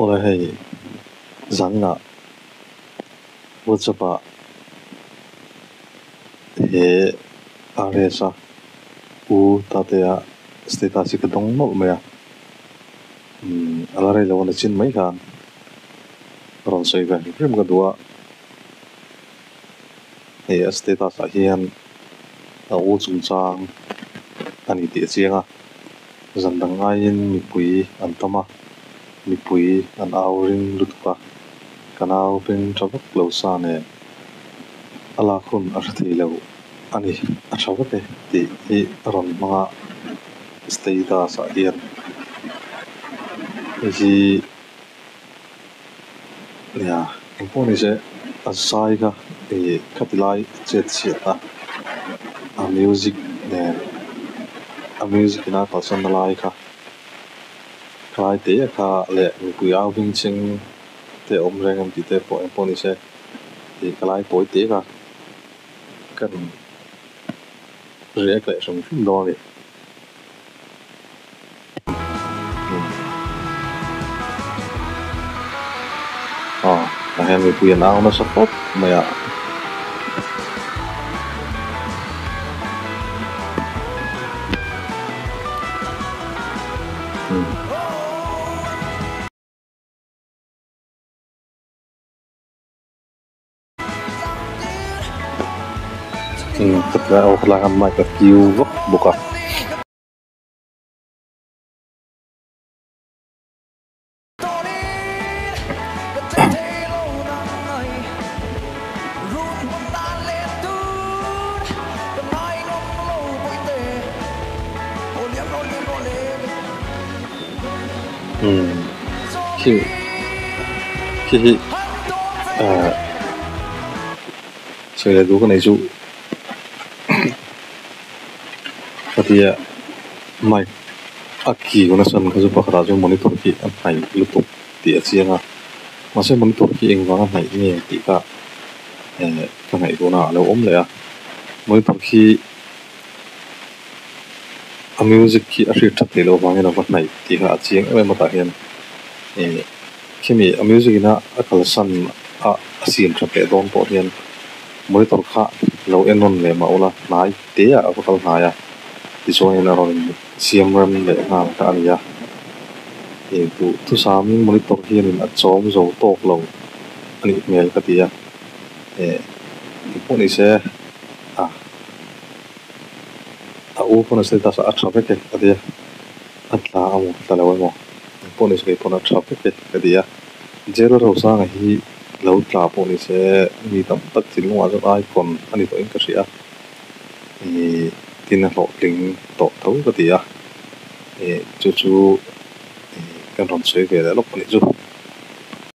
Awle hei zaninah WhatsApp ah he RS-a u Tatea status hi ka dawng nawlh mai a, umm a la rei lo a ni chin mai khan rawn sawi ve hrim hrim ka duh a, hei a status ah hian a u chungchang a ni tih a chiang a. Zan dang ngaiin mipui an tam a, mipui an au ring lutuk a, ka nau beng tha vak lo sa nen a lak hun a hre thei lo a ni, a tha vek e tih hi a rawn hmang a status ah hian hei hi nia engpawh ni se a zai kha ih khati lai chet chhiat a a music nen a music in a kalsan na lai kha khalai te kha leh mipui au hming chhing te a awm reng em tih te pawh engpawh ni se ih khalai tawi te kha kan react leh hrim hrim dawn a ni. Aw tah hian mipui an au nasa khawp mai a. Khatlai aw khatlai khan mic a kiu vak bawk a. Umm khi khi hi ahh sawi leh duh ka nei chu khatia mic a kiu nasa ang kha chu pakhatah chuan monitor khi a hnaih lutuk tih a chiang a mahse monitor khi engvanga hnaih nge tih kha eh ka ngaihtuahna ah a lo awm leh a monitor khi. A music khi a hriat that theih loh avangin a va hnaih tih kha a chiang em em a tah hian ih khimi a music ina a kalsan a a siam that leh dawn pawh hian monitor kha lo en nawn leh mah ula hnai te ah a va kal hnai a tichuanin a rawn siam rem leh nghal kha a ni a ih duh thusamin monitor hianin a chawm zo tawk lo a nih hmel ka ti a eh engpawh ni se a. A u pawn a status a tha vek e ka ti a, a tla a maw tla lo emaw engpawh ni se kei pawn a tha vek e ka ti a, Jail Rosanga hi lo tla pawh ni se mi tam tak thinlungah chuan icon a ni tawhin ka hria a, ih tin a hlawhtling tawh tho ka ti a, ih chu chu ih kan rawn sawi ve leh lawk a nih chu.